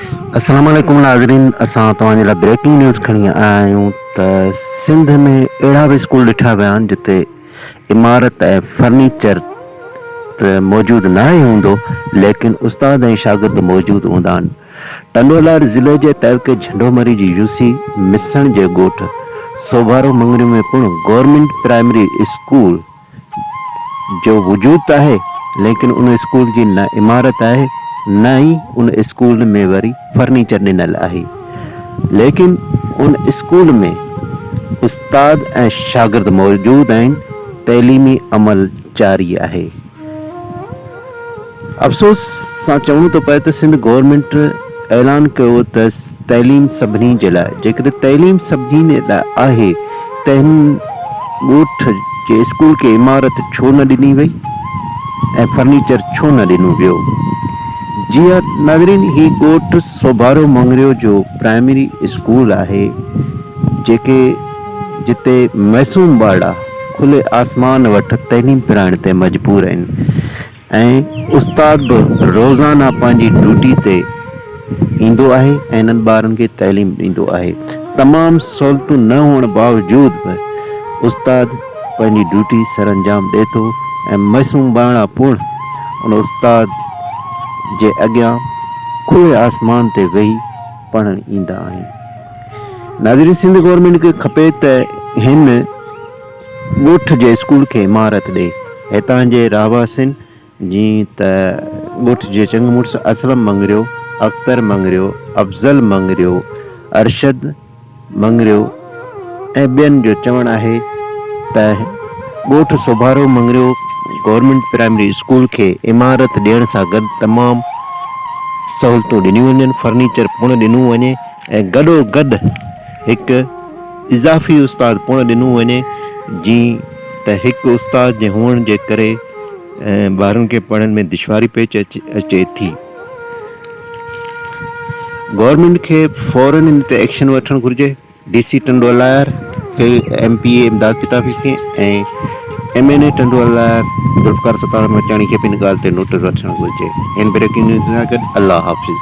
السلام عليڪم ناظرين اسان توهان جي لاء بريڪنگ نيوز کڻي آيا آهيون ته سنڌ ۾ اهڙا به اسڪول ڏٺا ويا آهن جتي عمارت ۽ فرنيچر ته موجود ناهي هوندو ليڪن استاد ۽ شاگرد موجود هوندا آهن ٽنڊوالهيار ضلعي جي تعلقي جهنڊومري جي يوسي مسڻ جي ڳوٺ سوڀارو مڱريو ۾ پڻ گورنمينٽ پرائمري اسڪول جو وجود ته آهي ليڪن ان اسڪول جي نه عمارت آهي نه ئي ان اسڪول ۾ وري فرنيچر ڏنل آهي ليڪن ان اسڪول ۾ استاد ۽ شاگرد موجود آهن تعليمي عمل جاري آهي. افسوس سان چوڻو ٿو پئي ته سنڌ گورنمينٽ اعلان ڪيو ته تعليم سڀني جي لاء، جيڪڏهن تعليم سڀني لاء آهي ته هن ڳوٺ جي اسڪول کي عمارت ڇو نه ڏني وئي ۽ فرنيچر ڇو نه ڏنو ويو؟ جي ها ناظرين هي ڳوٺ سوڀارو مڱريو جو پرائمري اسڪول آهي جيڪي جتي معصوم ٻارڙا کلي آسمان وٽ تعليم پرائڻ تي مجبور آهن ۽ استاد به روزانه پنهنجي ڊيوٽي تي ايندو آهي ۽ انهن ٻارن کي تعليم ڏيندو آهي تمام سهولتون نه هئڻ باوجود به استاد پنهنجي ڊيوٽي سرانجام ڏئي ٿو ۽ معصوم ٻارڙا پڻ ان استاد جي اڳيان کلي آسمان تي ويهي پڙهڻ ايندا آهن ناظرين سنڌ گورنمينٽ کي کپي ته هن ڳوٺ جي اسڪول کي عمارت ڏئي. هتان جي رهواسين جيئن ته ڳوٺ جي چڱ مڙس اسلم مڱريو، اختر مڱريو، افضل مڱريو، ارشد مڱريو ۽ ٻين جو چوڻ آهي ته ڳوٺ سوڀارو مڱريو گورنمينٽ پرائمري اسڪول کي عمارت ڏيڻ سان گڏ تمام سهولتون ڏنيون وڃن، فرنيچر پڻ ڏنو وڃي ۽ گڏوگڏ هڪ اضافي استاد پڻ ڏنو وڃي جي ته هڪ استاد جي هئڻ جي ڪري ٻارن کي پڙهڻ ۾ دشواري پيش اچي ٿي. گورنمينٽ کي فورن ان تي ايڪشن وٺڻ گهرجي. ڊي سي ٽنڊو الهيار کي M P A Imdad Pitafi کي ۽ M N A Tando Allahyar Zulfiqar Sattar Machani کي به ان ڳالهه تي نوٽس وٺڻ گهرجي. هن بريڪنگ نيوز سان گڏ الله حافظ.